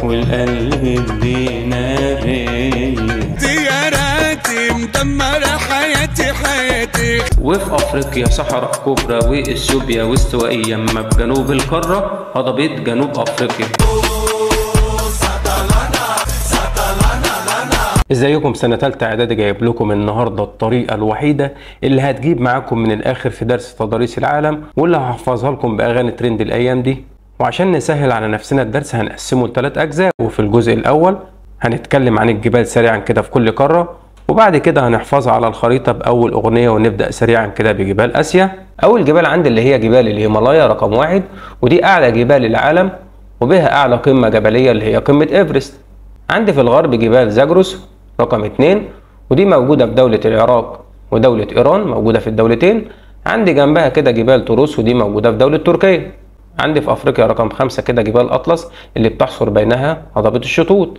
والقلب الدينارية. اختياراتي مدمرة حياتي حياتي. وفي أفريقيا صحراء كبرى وإثيوبيا واستوائية، أما بجنوب القارة هضبة جنوب أفريقيا. ازيكم سنة تالتة اعدادي، جايب لكم النهاردة الطريقة الوحيدة اللي هتجيب معاكم من الاخر في درس تضاريس العالم، واللي هحفظها لكم باغاني ترند الايام دي. وعشان نسهل على نفسنا الدرس هنقسمه لثلاث اجزاء، وفي الجزء الاول هنتكلم عن الجبال سريعا كده في كل قارة، وبعد كده هنحفظها على الخريطة باول اغنية. ونبدأ سريعا كده بجبال اسيا. اول جبال عندي اللي هي جبال الهيمالايا رقم 1، ودي اعلى جبال العالم وبها اعلى قمة جبلية اللي هي قمة ايفرست. عندي في الغرب جبال زاجروس رقم 2، ودي موجودة في دولة العراق ودولة إيران، موجودة في الدولتين. عندي جنبها كده جبال طروس، ودي موجودة في دولة تركيا. عندي في أفريقيا رقم 5 كده جبال أطلس اللي بتحصر بينها هضبة الشطوط.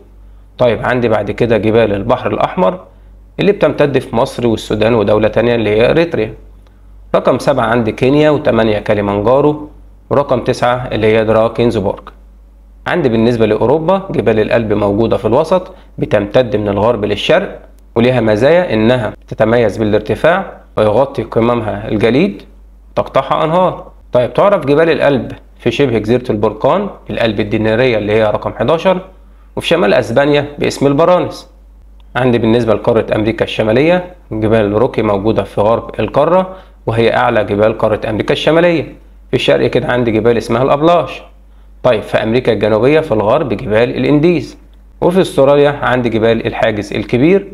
طيب عندي بعد كده جبال البحر الأحمر اللي بتمتد في مصر والسودان ودولة تانية اللي هي إريتريا. رقم 7 عندي كينيا، و8 كليمنجارو، ورقم 9 اللي هي دراكنزبورج. عندي بالنسبة لأوروبا جبال الألب موجودة في الوسط، بتمتد من الغرب للشرق، وليها مزايا إنها تتميز بالارتفاع ويغطي قمامها الجليد تقطعها أنهار. طيب تعرف جبال الألب في شبه جزيرة البرقان الألب الدينارية اللي هي رقم 11، وفي شمال أسبانيا باسم البرانس. عندي بالنسبة لقارة أمريكا الشمالية جبال روكي موجودة في غرب القارة، وهي أعلى جبال قارة أمريكا الشمالية. في الشرق كده عندي جبال اسمها الأبلاش. طيب في أمريكا الجنوبية في الغرب جبال الإنديز، وفي استراليا عندي جبال الحاجز الكبير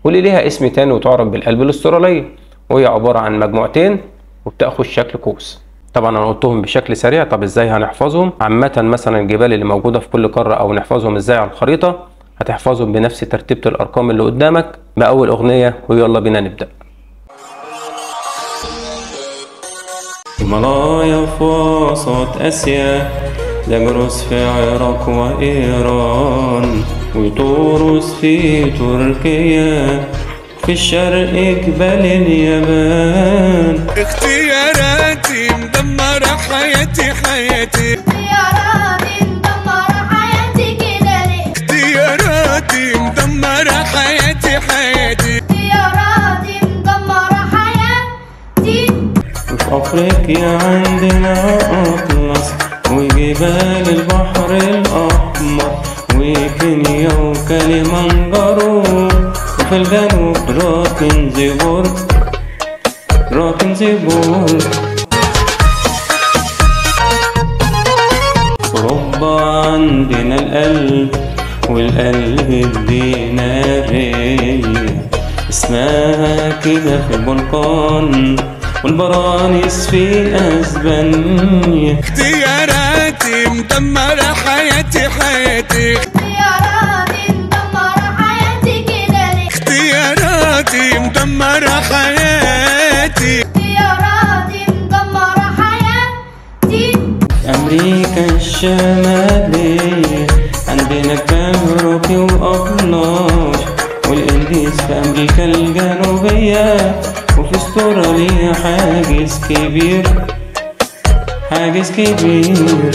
واللي ليها اسم تاني وتعرف بالقلب الاسترالية، وهي عبارة عن مجموعتين وبتاخد شكل قوس. طبعا انا قلتهم بشكل سريع، طب ازاي هنحفظهم؟ عامة مثلا الجبال اللي موجودة في كل قارة او نحفظهم ازاي على الخريطة؟ هتحفظهم بنفس ترتيبة الارقام اللي قدامك بأول اغنية، ويلا بينا نبدأ. هيمالايا في وسط اسيا، زاجروس في العراق وإيران، وطوروس في تركيا، في الشرق جبال اليابان. اختياراتي مدمرة حياتي حياتي. اختياراتي مدمرة حياتي كده ليه؟ اختياراتي مدمرة حياتي حياتي. اختياراتي مدمرة حياتي. وفي أفريقيا عندنا أطلس وجبال البحر الأحمر وكينيا وكليمنجارو، وفي الجنوب راكنزبورج راكنزبورج. أوروبا عندنا القلب والقلب الدينارية، اسمها كده في البلقان، والبرانس في اسبانيا. اختياراتي مدمرة حياتي حياتي. اختياراتي مدمرة حياتي كده ليه؟ اختياراتي مدمرة حياتي. اختياراتي مدمرة حياتي. امريكا الشمالية عندنا جبال روكي وأبلاش، والانديز في امريكا الجنوبية، وفي استراليا حاجز كبير حاجز كبير.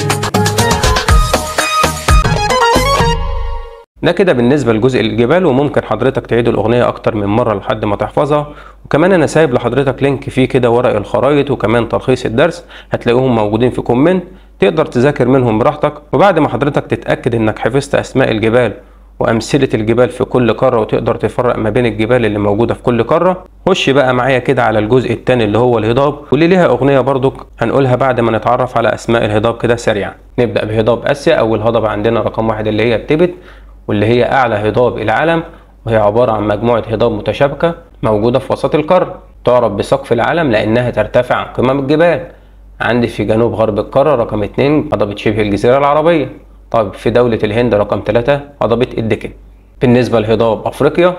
ده كده بالنسبة لجزء الجبال، وممكن حضرتك تعيد الأغنية أكتر من مرة لحد ما تحفظها. وكمان أنا سايب لحضرتك link فيه كده ورق الخرايط وكمان تلخيص الدرس، هتلاقيهم موجودين في comment تقدر تذاكر منهم براحتك. وبعد ما حضرتك تتأكد إنك حفظت أسماء الجبال وأمثلة الجبال في كل قارة وتقدر تفرق ما بين الجبال اللي موجودة في كل قارة، خش بقى معايا كده على الجزء الثاني اللي هو الهضاب، واللي ليها أغنية برضك هنقولها بعد ما نتعرف على أسماء الهضاب كده سريعا. نبدأ بهضاب آسيا. أول هضبة عندنا رقم 1 اللي هي التبت، واللي هي أعلى هضاب العالم، وهي عبارة عن مجموعة هضاب متشابكة موجودة في وسط القارة، تعرف بسقف العالم لأنها ترتفع عن قمم الجبال. عندي في جنوب غرب القارة رقم 2 هضبة شبه الجزيرة العربية. طيب في دولة الهند رقم 3 هضبة الدكن. بالنسبة لهضاب أفريقيا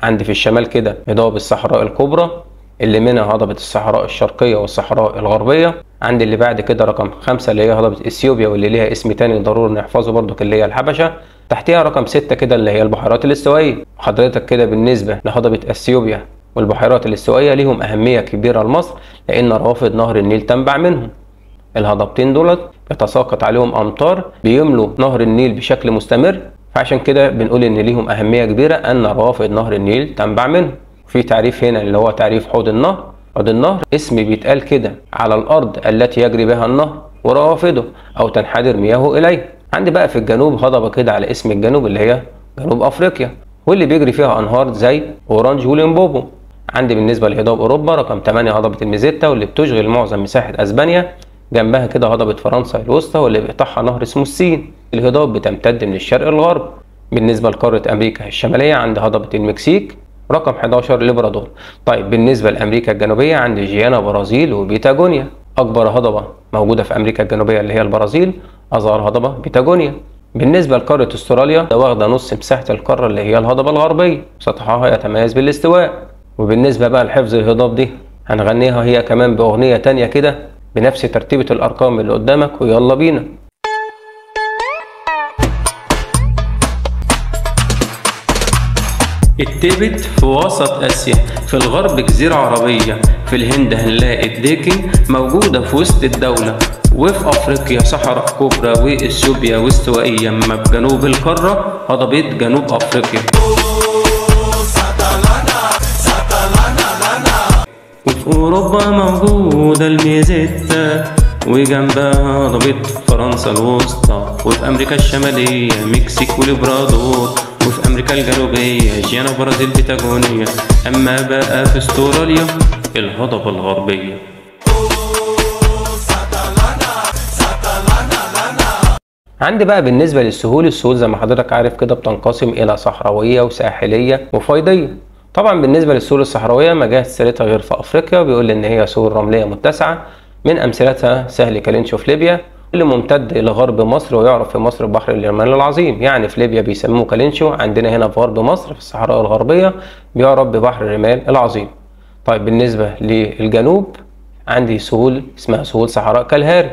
عندي في الشمال كده هضاب الصحراء الكبرى اللي منها هضبة الصحراء الشرقية والصحراء الغربية. عندي اللي بعد كده رقم 5 اللي هي هضبة إثيوبيا، واللي ليها اسم تاني ضروري نحفظه برضك اللي هي الحبشة. تحتها رقم 6 كده اللي هي البحيرات الاستوائية. حضرتك كده بالنسبة لهضبة أثيوبيا والبحيرات الاستوائية ليهم أهمية كبيرة لمصر، لأن روافد نهر النيل تنبع منهم. الهضبتين دولت يتساقط عليهم أمطار، بيملوا نهر النيل بشكل مستمر، فعشان كده بنقول إن ليهم أهمية كبيرة أن روافد نهر النيل تنبع منه. في تعريف هنا اللي هو تعريف حوض النهر. حوض النهر اسم بيتقال كده على الأرض التي يجري بها النهر وروافده أو تنحدر مياهه إليه. عندي بقى في الجنوب هضبة كده على اسم الجنوب اللي هي جنوب أفريقيا، واللي بيجري فيها أنهار زي أورانج وليمبوبو. عندي بالنسبة لهضاب أوروبا رقم 8 هضبة الميزيتا واللي بتشغل معظم مساحة أسبانيا، جنبها كده هضبة فرنسا الوسطى واللي بيقطعها نهر اسمه السين. الهضاب بتمتد من الشرق للغرب. بالنسبة لقارة أمريكا الشمالية عند هضبة المكسيك رقم 11 ليبرادور. طيب بالنسبة لأمريكا الجنوبية عند جيانا برازيل وبيتاجونيا. أكبر هضبة موجودة في أمريكا الجنوبية اللي هي البرازيل، أصغر هضبة بيتاجونيا. بالنسبة لقارة استراليا ده واخدة نص مساحة القارة اللي هي الهضبة الغربية، سطحها يتميز بالاستواء. وبالنسبة بقى لحفظ الهضاب دي هنغنيها هي كمان بأغنية تانية كده بنفس ترتيبة الأرقام اللي قدامك، ويلا بينا. التبت في وسط آسيا، في الغرب جزيرة عربية، في الهند هنلاقي الديكن موجودة في وسط الدولة، وفي أفريقيا صحراء كبرى وإثيوبيا واستوائية، أما بجنوب القارة هضبة جنوب أفريقيا. وفي أوروبا موجودة الميزيتا وجنبها هضبة فرنسا الوسطى، وفي أمريكا الشمالية مكسيك وليبرادور، وفي أمريكا الجنوبية جيانا برازيل بيتاجونيا، أما بقى في استراليا الهضبة الغربية. عندي بقى بالنسبة للسهول، السهول زي ما حضرتك عارف كده بتنقسم إلى صحراوية وساحلية وفيضية. طبعا بالنسبة للسهول الصحراوية ما جاءت سيرتها غير في أفريقيا، بيقول إن هي سهول رملية متسعة، من أمثلتها سهل كالينشو في ليبيا اللي ممتد إلى غرب مصر ويعرف في مصر ببحر اليرمان العظيم. يعني في ليبيا بيسموه كالينشو، عندنا هنا في غرب مصر في الصحراء الغربية بيعرف ببحر الرمال العظيم. طيب بالنسبة للجنوب عندي سهول اسمها سهول صحراء كالهاري،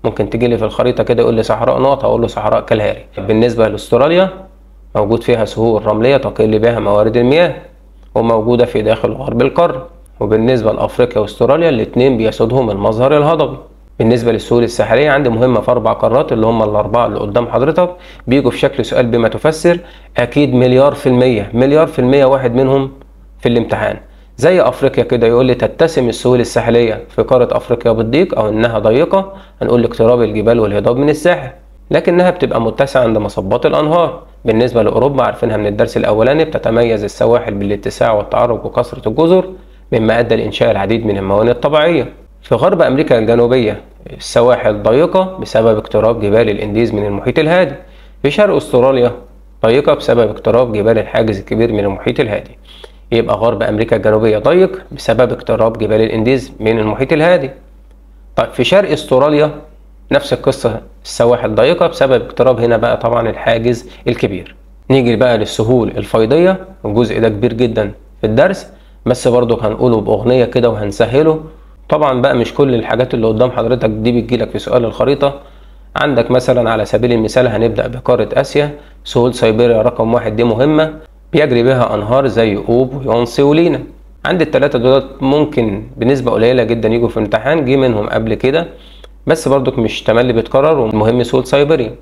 ممكن تجي لي في الخريطة كده يقول لي صحراء نقط أقول له صحراء كالهاري. بالنسبة لاستراليا موجود فيها سهول رملية تقل بها موارد المياه وموجودة في داخل غرب القارة. وبالنسبة لأفريقيا واستراليا الاتنين بيسودهم المظهر الهضبي. بالنسبة للسهول الساحلية عندي مهمة في 4 قارات اللي هم الأربعة اللي قدام حضرتك، بيجوا في شكل سؤال بما تفسر، أكيد 1,000,000,000% 1,000,000,000% واحد منهم في الامتحان. زي أفريقيا كده يقول لي تتسم السهول الساحلية في قارة أفريقيا بالضيق أو إنها ضيقة، هنقول اقتراب الجبال والهضاب من الساحل، لكنها بتبقى متسعة عند مصبات الأنهار. بالنسبة لأوروبا عارفينها من الدرس الأولاني، بتتميز السواحل بالاتساع والتعرج وكثرة الجزر مما أدى لإنشاء العديد من الموانئ الطبيعية. في غرب أمريكا الجنوبية السواحل ضيقة بسبب اقتراب جبال الإنديز من المحيط الهادي. في شرق أستراليا ضيقة بسبب اقتراب جبال الحاجز الكبير من المحيط الهادي. يبقى غرب أمريكا الجنوبية ضيق بسبب اقتراب جبال الإنديز من المحيط الهادي. طيب في شرق أستراليا نفس القصة، السواحل ضيقة بسبب اقتراب هنا بقى طبعا الحاجز الكبير. نيجي بقى للسهول الفيضية، الجزء ده كبير جدا في الدرس بس برضو هنقوله بأغنية كده وهنسهله. طبعا بقى مش كل الحاجات اللي قدام حضرتك دي بتجيلك في سؤال الخريطة. عندك مثلا على سبيل المثال هنبدأ بقارة آسيا، سهول سيبيريا رقم 1 دي مهمة بيجري بها أنهار زي أوب ويونسي ولينا. عند التلاتة دولت ممكن بنسبة قليلة جدا يجوا في امتحان، جه منهم قبل كده بس برضك مش تملي بيتكرر. والمهم سهول سيبيريا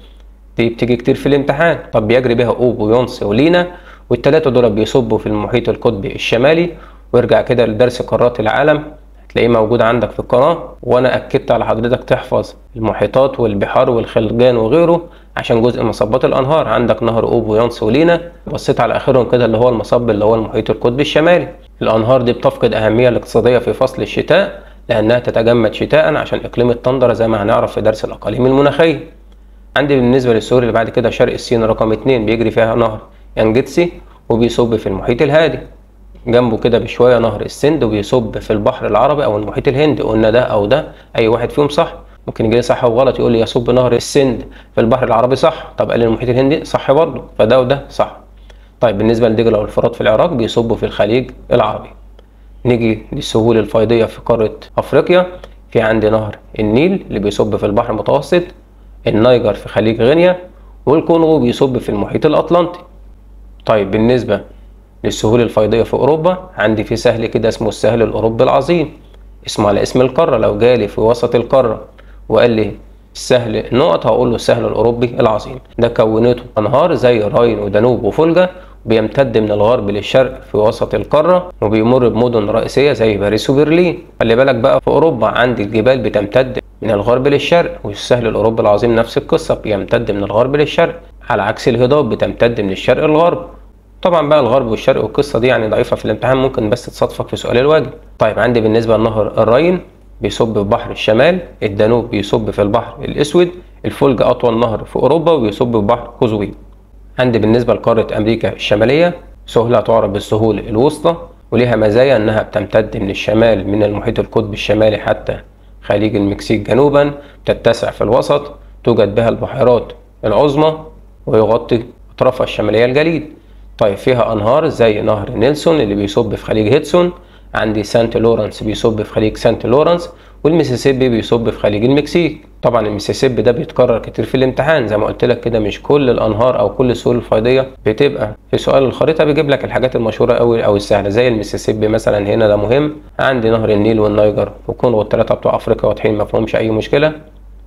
دي بتيجي كتير في الامتحان. طب بيجري بها أوب ويونسي ولينا، والتلاتة دول بيصبوا في المحيط القطبي الشمالي. وارجع كده لدرس قارات العالم هتلاقيه موجود عندك في القناة، وانا اكدت على حضرتك تحفظ المحيطات والبحار والخلجان وغيره عشان جزء مصبات الانهار. عندك نهر اوب ويونس ولينا، بصيت على اخرهم كده اللي هو المصب اللي هو المحيط القطبي الشمالي. الانهار دي بتفقد اهمية الاقتصادية في فصل الشتاء لانها تتجمد شتاء عشان اقليم التندرة زي ما هنعرف في درس الاقاليم المناخية. عندي بالنسبة للسهول اللي بعد كده شرق الصين رقم 2 بيجري فيها نهر يانجتسي وبيصب في المحيط الهادي، جنبه كده بشوية نهر السند وبيصب في البحر العربي او المحيط الهندي. قلنا ده او ده اي واحد فيهم صح، ممكن يجي صح وغلط يقول لي يصب نهر السند في البحر العربي صح، طب قال المحيط الهندي صح برضه، فده وده صح. طيب بالنسبة لدجلة والفرات في العراق بيصبوا في الخليج العربي. نيجي للسهول الفيضية في قارة افريقيا، في عندي نهر النيل اللي بيصب في البحر المتوسط، النيجر في خليج غينيا، والكونغو بيصب في المحيط الاطلنطي. طيب بالنسبة للسهول الفيضية في أوروبا عندي في سهل كده اسمه السهل الأوروبي العظيم، اسمه على اسم القارة. لو جالي في وسط القارة وقال لي السهل النقط، هقول له السهل الأوروبي العظيم. ده كونته أنهار زي راين ودانوب وفولجا، بيمتد من الغرب للشرق في وسط القارة، وبيمر بمدن رئيسية زي باريس وبرلين. خلي بالك بقى في أوروبا عندي الجبال بتمتد من الغرب للشرق، والسهل الأوروبي العظيم نفس القصة بيمتد من الغرب للشرق، على عكس الهضاب بتمتد من الشرق للغرب. طبعا بقى الغرب والشرق والقصة دي يعني ضعيفة في الامتحان، ممكن بس تصادفك في سؤال الواجب. طيب عندي بالنسبة لنهر الراين بيصب في بحر الشمال، الدانوب بيصب في البحر الأسود، الفولجا أطول نهر في أوروبا وبيصب في بحر قزوين. عندي بالنسبة لقارة أمريكا الشمالية سهولها تعرف بالسهول الوسطى، وليها مزايا إنها بتمتد من الشمال من المحيط القطبي الشمالي حتى خليج المكسيك جنوبا، تتسع في الوسط، توجد بها البحيرات العظمى، ويغطي أطرافها الشمالية الجليد. طيب فيها أنهار زي نهر نيلسون اللي بيصب في خليج هيدسون، عندي سانت لورانس بيصب في خليج سانت لورانس، والميسيسيبي بيصب في خليج المكسيك. طبعا الميسيسيبي ده بيتكرر كتير في الامتحان زي ما قلت لك كده، مش كل الانهار او كل السهول الفيضيه بتبقى في سؤال الخريطه، بيجيب لك الحاجات المشهوره قوي او السهله زي الميسيسيبي مثلا هنا ده مهم. عندي نهر النيل والنيجر والكونغو الثلاثه بتوع افريقيا واضحين ما فيهمش اي مشكله.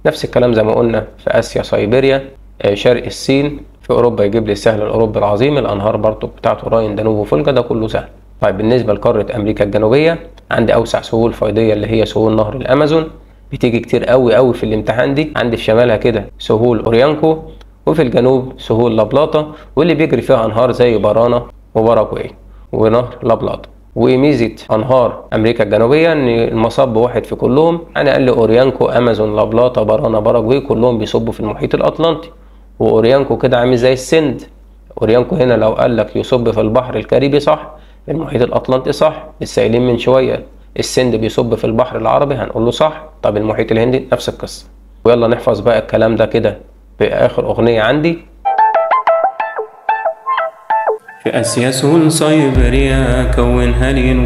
نفس الكلام زي ما قلنا في اسيا سيبيريا، شرق الصين. في اوروبا يجيب لي السهل الاوروبي العظيم، الانهار برضو بتاعته راين دانوب وفولجا، ده كله سهل. طيب بالنسبة لقارة أمريكا الجنوبية عندي أوسع سهول فيضية اللي هي سهول نهر الأمازون، بتيجي كتير قوي قوي في الامتحان دي. عندي في شمالها كده سهول أوريانكو، وفي الجنوب سهول لابلاتا، واللي بيجري فيها أنهار زي بارانا وباراجواي ونهر لابلاتا. وميزة أنهار أمريكا الجنوبية إن المصب واحد في كلهم، يعني قال لي أوريانكو أمازون لابلاتا بارانا باراجواي كلهم بيصبوا في المحيط الأطلنطي. وأوريانكو كده عامل زي السند، أوريانكو هنا لو قال لك يصب في البحر الكاريبي صح، المحيط الأطلنطي صح، لسه قايلين من شوية السند بيصب في البحر العربي هنقول له صح. طب المحيط الهندي نفس القصة. ويلا نحفظ بقى الكلام ده كده بآخر أغنية عندي. في آسيا سهول سيبيريا كونها لين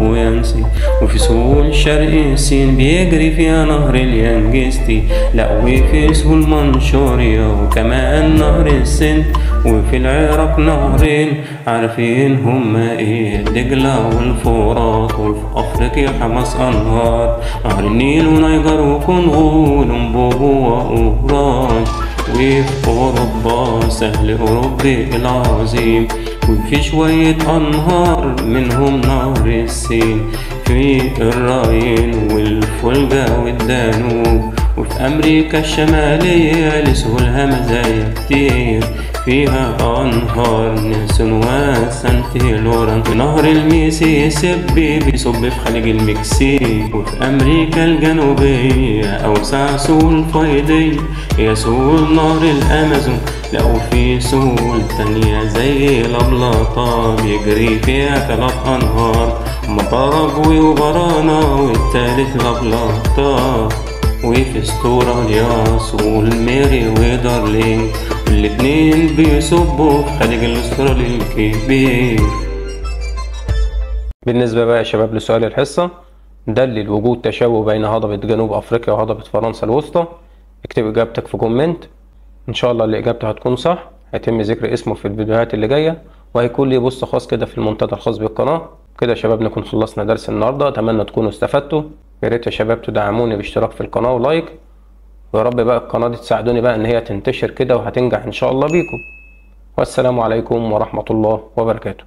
ويانسي، وفي سهول شرق الصين بيجري فيها نهر اليانجستي، لا وفي سهول منشوريا وكمان نهر السند، وفي العراق نهرين عارفين هما ايه، دجلة والفرات، وفي افريقيا 5 انهار، نهر النيل ونيجر وكونغو ولمبوبو واوراج، وفي أوروبا سهل أوروبي العظيم، وفي شوية أنهار منهم نهر السين، في الراين والفولجا والدانوب، وفي أمريكا الشمالية لسهولها مزايا كتير، فيها أنهار نيلسون وسانت لوران، ونهر الميسيسيبي بيصب في خليج المكسيك، وفي أمريكا الجنوبية أوسع سهول فيضية هي سهول نهر الأمازون، لو في سهول تانية زي لابلاتا بيجري فيها 3 أنهار، هما باراجواي وبارانا والتالت لابلاتا، وفي استراليا سهول ميري ودارلينج، والاتنين بيصبوا في خليج الاسترالي الكبير. بالنسبة بقى يا شباب لسؤال الحصة، دلل وجود تشابه بين هضبة جنوب أفريقيا وهضبة فرنسا الوسطى. اكتب إجابتك في comment، إن شاء الله اللي إجابته هتكون صح هيتم ذكر اسمه في الفيديوهات اللي جاية، وهيكون ليه post خاص كده في المنتدى الخاص بالقناة. كده يا شباب نكون خلصنا درس النهاردة، أتمنى تكونوا استفدتوا. يا ريت يا شباب تدعموني باشتراك في القناة و like، ويا رب بقى القناة دي تساعدوني بقى إن هي تنتشر كده وهتنجح إن شاء الله بيكم. والسلام عليكم ورحمة الله وبركاته.